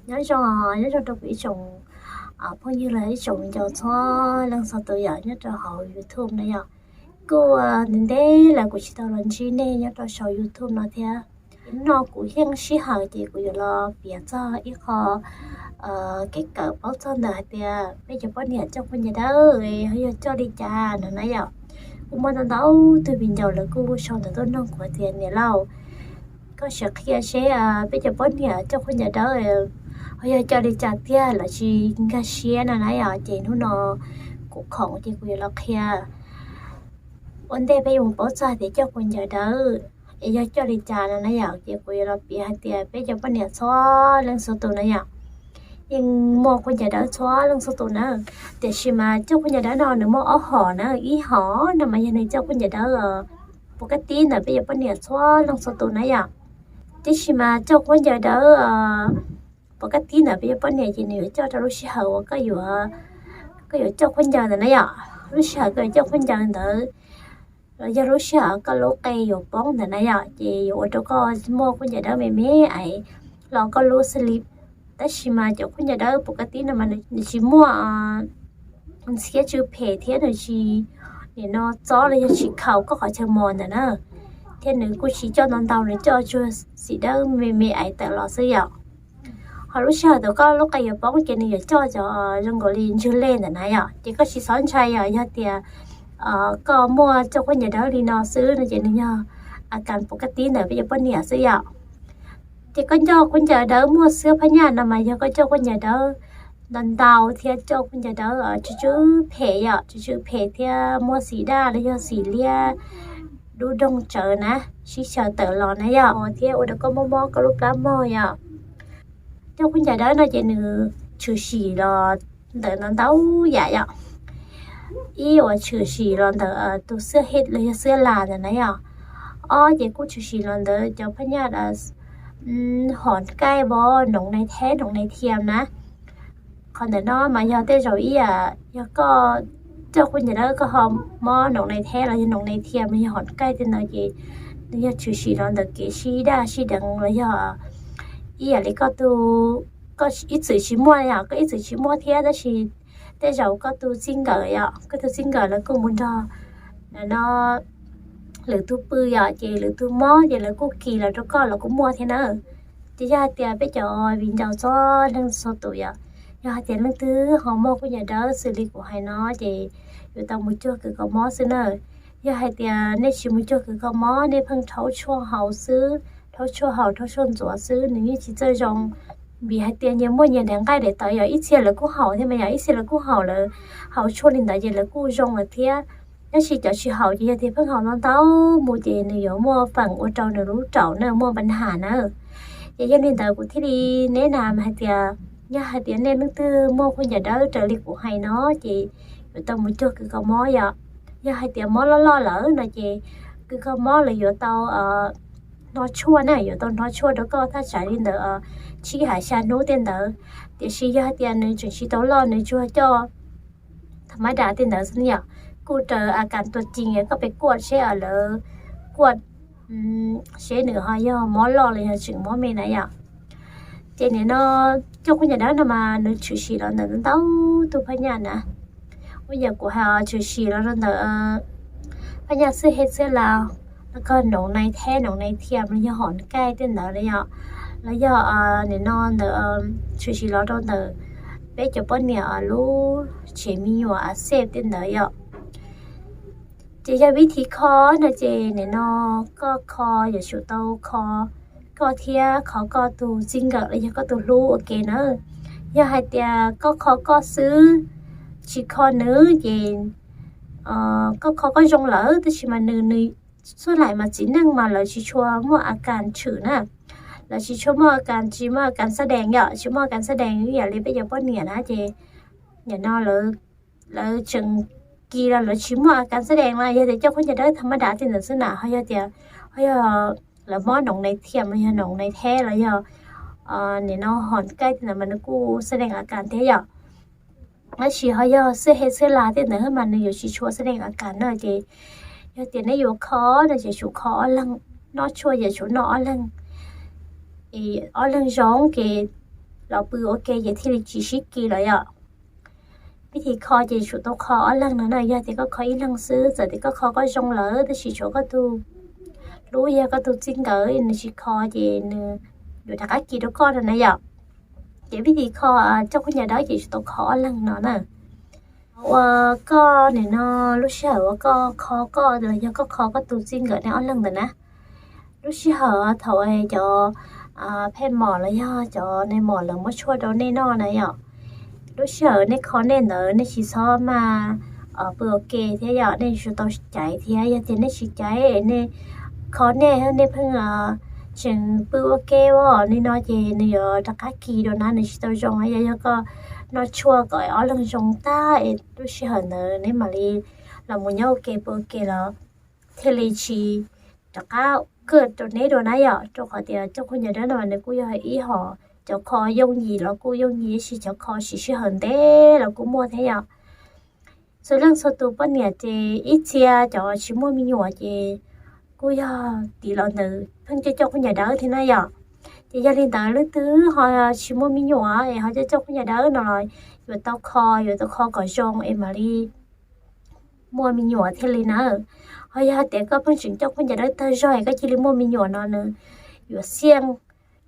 Nyob zoo, nyob zoo rau kuv ib tsoom phooj ywg los ib tsoom viv ncaus txhua leej txhua tus yom, nyob rau hauv YouTube na yom. Kuj ntev ntev lawm kuv tsis tau los ntsib nej nyob rau saum YouTube no thiab. Hnub no kuv yeej sij hawm ces kuv yuav los piav txog ib qho kev kawm paub txog ntawm hais tias peb cov poj niam coj khaub ncaws dawb ho yog coj li cas no na yom. Kuj muaj ntau ntau tus viv ncaus lawv kuj sau ntawv tuaj nug kuv tias niam lauj, koj sim qhia seb peb cov poj niam coj khaub ncaws dawb ho yog coj li cas tiag lawv tsis nkag siab no na yom. Ces hnub no kuv khoom ces kuv yuav los qhia ua ntej peb yuav mus paub txog tias coj khaub ncaws dawb es yog coj li cas no na yom. Ces kuv yuav los piav hais tias peb cov poj niam txhua leej txhua tus na yom, yeej muaj khaub ncaws dawb txhua leej txhua tus na. Tiam sis mas coj khaub ncaws dawb no nws muaj ob hom na, ib hom no mas yog nws coj khaub ncaws dawb pov kab tib ntawm peb cov poj niam txhua leej txhua tus na yom. Tiam sis mas coj khaub ncaws dawb pov kab tib ntawm peb cov poj niam ces nws yuav coj rau lub sij hawm uas koj yuav coj khaub ncaws ntawd na yom. Lub sij hawm koj yuav coj khaub ncaws ntawd los yog lub sij hawm koj lub qe yuav poob ntawd na yom, ces yuav ua rau koj muaj khaub ncaws dawb me me aiv los koj lub xab li. Tab sis mas cov khaub ncaws dawb pov kab tib no mas nws tsis muaj ntxhiab tsw phem thiab nws tsis nim no txob los yog tsis khaus koj qhov chaw mos ntawd na. Thiab nws kuj tsis coj ntau ntau, nws coj tsuag xim dawb me me aiv tawm los xwb yom. Ho lub sij hawm thaum koj lub qe yuav poob ces nws yuav coj cov zoo nkaus li ntswg lej ntawm na yom. Ces koj tsis txhob ntshai yom, yog tias koj muaj coj khaub ncaws dawb li no xwb no ces nws yog a kas pov kab tib ntawm peb cov poj niam xwb yom. Ces koj coj khaub ncaws dawb muaj xwb phab nyaj no mas yog koj coj khaub ncaws dawb ntau ntau thiab coj khaub ncaws dawb tsw tsw phem yom, tsw tsw phem thiab muaj xim daj los yog xim liab dub doog tsawv na, sib xyaw tawm los na yom, thiab ua rau koj mob mob koj lub plab mog yom. Coj khaub ncaws dawb no ces nws tshwm sim los ntawm ntau ntau yam yom. Ib uas tshwm sim los ntawm tus xwb los yog xwb las ntawm na yom. Ob ces kuj tshwm sim los ntawm cov phab nyaj hom kaij vov noov nais theb noov nais thiam na. Qhov ntawm no mas yog tej zaum ib yam yog koj coj khaub ncaws dawb koj ho mob noov nais theb los yog noov nais thiam los yog hom kaij tej ntawd ces nws yog tshwm sim los ntawm kev sib daj sib deev los yog ib yam li koj tus, koj ib txwm tsis muaj yom, koj ib txwm tsis muaj thiab tab sis tej zaum koj tus txij nkawm yom, koj tus txij nkawm lawv kuj mus nrog no lwm tus pw yom, ces lwm tus mob ces lawv kuj kis los rau koj los kuj muaj thiab na. Ces yog hais tias peb cov viv ncaus txhua leej txhua tus yom, yog hais tias leej twg ho muaj khaub ncaws dawb xws li kuv hais no ces yuav tau mus cuag kws kho mob xwb na. Yog hais tias nej tsis mus cuag kws kho mob, nej pheej rhaub tshuaj haus xwb, rhaub tshuaj haus rhaub tshuaj ntxuav xwb, nws yeej tsis txawj zoo. Vim hais tias nyias muaj nyias daim nqaij daim tawv yom, ib txhia lawv kuj haus thiab mas yom, ib txhia lawv kuj haus, lawv haus tshuaj li ntawd ces lawv kuj zoo lawm thiab. Tab sis cov tsis haus ces yog tias pheej haus ntau ntau mus ces nws yuav muaj feem ua rau nws lub raum na muaj npa nham na. Ces yog li ntawd kuv thiaj li neb na hais tias, yog hais tias nej leej twg muaj khaub ncaws dawb raws li kuv hais no ces yuav tau mus cuag kws kho mob yom. Yog hais tias mob loj loj lawm no ces kws kho mob lawv yuav tau hnov tshuaj na, yuav tau hnov tshuaj rau koj thaj tsam li ntawd tsib hais xya hnub tej ntawd. Tiam sis yog hais tias nws tseem tsis tau loj, nws tsuas coj tham mab das tej ntawd xwb yom, kuj raws a kas tuag ci koj pes kuaj seb lawv kuaj seb nws ho yog mob loj los yog tseem mob me na yom. Ces nim no coj khaub ncaws dawb no mas nws tshwm sim los ntawm ntau tus phab nyaj na. Ua yam kuv hais tshwm sim los rau ntawm phab nyaj xwb he xwb las, los koj noov nais theb noov nais thiam los yog hom kaij tej ntawd los yog, los yog nim no ntawm tshwm sim los rau ntawm peb cov poj niam lub tsev me nyuam a xej tej ntawd yom. Ces yog vib thib kho no ces nim no koj kho yuav tsum tau kho koj thiab kho koj tus txij nkawm los yog koj tus hlub ua ke na. Yog hais tias koj kho koj xwb tsis kho nws ces koj kho koj zoo lawm tab sis mas nws, nws xub laim mas txiv neej mas lawv tsis tshua muaj a kas tshwm na. Lawv tsis tshua muaj a kas, tsis muaj a kas xab dees yom, tsis muaj a kas xab dees ib yam li peb cov poj niam na ces nim no lawv tseem kis los lawv tsis muaj a kas xab dees mas yog tias coj khaub ncaws dawb tham mab das tej ntawd xwb na, ho yog tias ho yog lawv mob noov nais thiam los yog noov nais theb los yog nim no hom kaij tej ntawd mas nws kuj xab dees a kas thiab yom. Tab sis ho yog xwb he xwb las tej ntawd mas nws yuav tsis tshua xab dees a kas na ces yog tias nej yuav kho no ces tsum kho ob leeg, noj tshuaj ces tsum noj ob leeg, ob leeg zoo ces los pw ua ke ces thiaj li tsis sib kis lawm yom. Vib thim kho ces tsum tau kho ob leeg no na, yog tias koj kho ib leeg xwb txawm tias koj kho koj zoo lawm tab sis tshuav koj tus hlub yog koj tus txij nkawm nws tsis kho ces nws yuav rov qab kis rau koj no na yom. Ces vib thim kho coj khaub ncaws dawb ces tsum tau kho ob leeg no na. Ua koj nim no lub sij hawm uas koj kho koj los yog koj kho koj tus txij nkawm nej ob leeg ntawd na, lub sij hawm thaum cov pheej mom los yog cov nej mom lawv muab tshuaj rau nej noj na yom, lub sij hawm nej kho nej ntawd nej tsis txhob mas pw ua ke thiab yom, nej yuav tsum tau caiv thiab. Yog tias nej tsis caiv nej kho nej, nej pheej tseem pw ua ke ua li no ces nws yuav rov qab kis rau na, nws tsis tau zoo. Yog yog koj noj tshuaj kom ob leeg zoo tag es lub sij hawm ntawd neb mam li los mus nyob ua ke pw ua ke los thiaj li tsis rov qab kaj rau neb dua na yom. Rau qhov tias coj khaub ncaws dawb no nws kuj yog ib hom cov kho yooj yim los kuj yooj yim, tab sis cov kho siv sij hawm ntev los kuj muaj thiab yom. Txhua leej txhua tus poj niam ces ib txhia cov tsis muaj me nyuam ces kuj yog tim los ntawd pheej coj coj khaub ncaws dawb thiab na yom. Ces yog li ntawd leej twg ho tsis muaj me nyuam es ho coj coj khaub ncaws dawb no los yuav tau kho, yuav tau kho kom zoo es mam li muaj me nyuam thiaj li na. Ho yog hais tias koj pheej tseem coj khaub ncaws dawb tag zog es koj cia li muaj me nyuam no nws yuav xiaj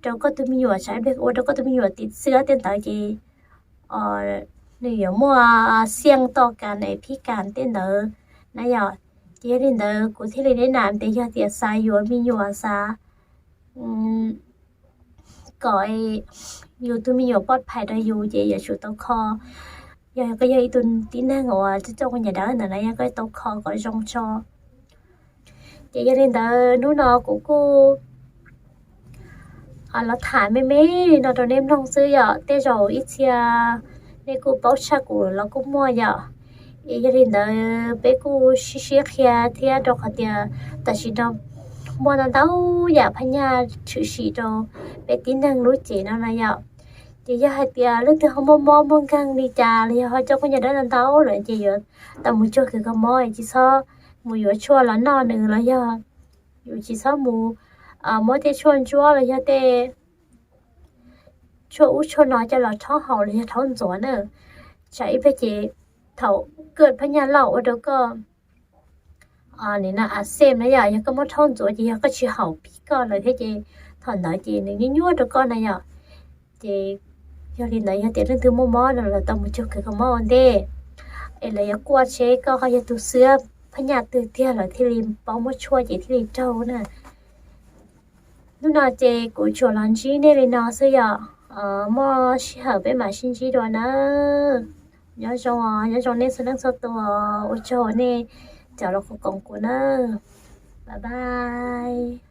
rau koj tus me nyuam, tsam ib pliag ua rau koj tus me nyuam tim txiab tej ntawd ces nws yuav muaj xiaj to kas es phib kas tej ntawd na yom. Ces yog li ntawd kuv thiaj li neb nam tias yog tias xav yuav me nyuam, xav kom yus tus me nyuam poj phais rau yus ces yuav tsum tau kho. Yog koj yog ib tug tib neeg uas coj coj khaub ncaws dawb ntawd na yog koj tau kho kom zoo tso. Ces yog li ntawd hnub no kuv kuj los tham me me li no rau nej mloog xwb yom, tej zaum ib txhia nej kuj paub tshaj kuv los kuj muaj yom. Es yog li ntawd peb kuj sib sib qhia thiab rau qhov tias tam sim no muaj ntau ntau yam phab nyaj tshwm sim rau peb tib neeg lub cev no na yom. Ces yog hais tias leej twg ho muaj mob muaj nkeeg li cas los yog ho coj khaub ncaws dawb ntau ntau lawm ces yuav tau mus cuag kws kho mob, tsis txhob mus yuav tshuaj los noj nws los yog yus tsis txhob mus muab tej tshuaj ntsuab los yog tej tshuaj ub tshuaj no coj los rhaub haus los yog rhaub ntxuav na. Tsam ib pliag ces thaum kaj phab nyaj loj ua rau koj a xej na yom, yog koj muab rhaub ntxuav ces yog koj tsis haum pib koj lawm thiab ces thaum ntawd ces nws nyuaj nyuaj rau koj na yom. Ces yog li ntawd yog tias leej twg muaj mob no los tau mus cuag kws kho mob ua ntej es lawv yuav kuaj seb koj ho yog tus xwb phab nyaj twg tiag lawv thiaj li paub muab tshuaj ces thiaj li raug na. Hnub no ces kuv tsuas los ntsib nej li no xwb yom. Muaj sij hawm peb mam sib ntsib dua nawb. Nyob zoo, nyob zoo nej txhua leej txhua tus, ua tsaug nej cov los koom kuv nawb. Bye bye.